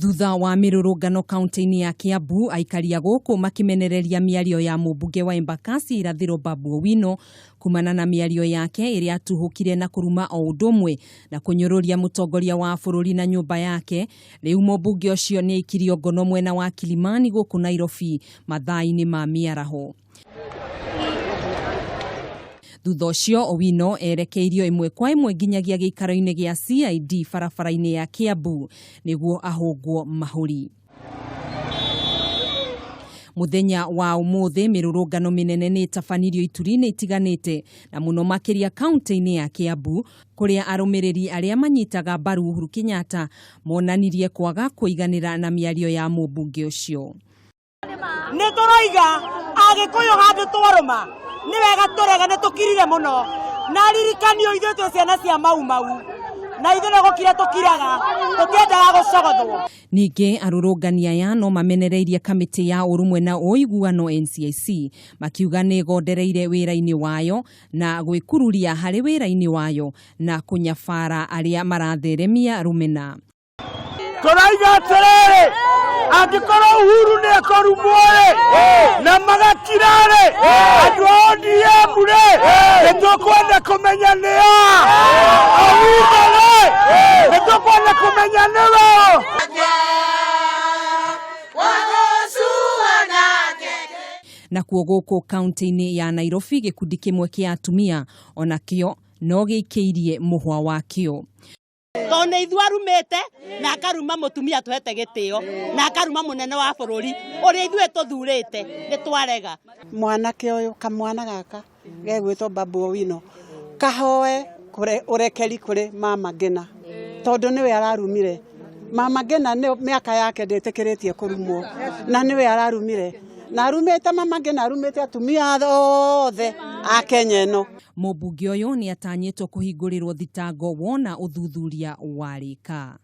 Thutha wa mĩrũrũngano kaunti-inĩ ya Kiambu, aikari a gũkũ makĩmenereria mĩario ya mũmbunge wa Embakasi Irathĩro Babu Owino kumana na mĩario yake ĩrĩa atuhũkire na kũruma o ũndũ ũmwe na kũnyũrũria mũtongoria wa bũrũri na nyũmba yake. Rĩu mũmbunge ũcio nĩ aikirio ngono mwena wa Kilimani gũkũ Nairobi mathaa-inĩ ma mĩaraho. Thutha ũcio Owino erekeirio ĩmwe kwa ĩmwe nginyagia gĩikaro-inĩ gĩa CID barabara-inĩ ya Kiambu nĩguo ahũngwo mahũri. Mũthenya wa ũmũthĩ mĩrũrũngano mĩnene nĩ ĩtabanirio ituri-inĩ itiganĩte na mũno makĩria kaunti-inĩ ya Kiambu kũrĩa arũmĩrĩri arĩa manyitaga mbaru Uhuru Kenyatta monanirie kwaga kũiganĩra na mĩario ya mũmbunge ũcio. Nĩ tũroiga Agĩkũyũ handũ twarũma nĩ wega tũrege, nĩ tũkirire mũno na ririkanio ithuĩ twĩ ciana cia Mau Mau na ithuĩ nĩ gũkira tũkiraga, tũtiendaga gũcogothwo. Ningĩ arũrũngani aya no mamenereirie kamĩtĩ ya ũrũmwe na ũiguano NCIC makiuga nĩ ĩgondereire wĩra-inĩ wayo na gwĩkururia harĩ wĩra-inĩ wayo na kũnyabara arĩa maratheremia rũmena. Tũraiga atĩrĩrĩ, angĩkorwo Uhuru nĩ ekũrumwo-rĩ na magakira-rĩ, andũ a ODM-rĩ, nĩ tũkwenda kũmenya nĩ a Owino-rĩ, nĩ tũkwenda kũmenya nĩwe ũ. Nakuo gũkũ kaunti-inĩ ya Nairobi gĩkundi kĩmwe kĩa atumia onakĩo no gĩikĩirie mũhwa wakĩo. Tondũ nĩ ithuĩ arumĩte na akaruma mũtumia tũhete gĩtĩo na akaruma mũnene wa bũrũri ũrĩa ithuĩ tũthurĩte, nĩ twarega. Mwanake ũyũ, kamwana gaka gegwĩtwo Babu Owino, kahoe ũrekeri kũrĩ Mama Ngina tondũ nĩwe ararumire. Mama Ngina nĩ mĩaka yake ndĩtĩkĩrĩtie kũrumwo na nĩwe ararumire. Na arumĩte Mama Ngina, arumĩte atumia othe a Kenya ĩno. Mũmbunge ũyũ nĩ atanyĩtwo kũhingũrĩrwo thitango wona ũthuthuria warĩka.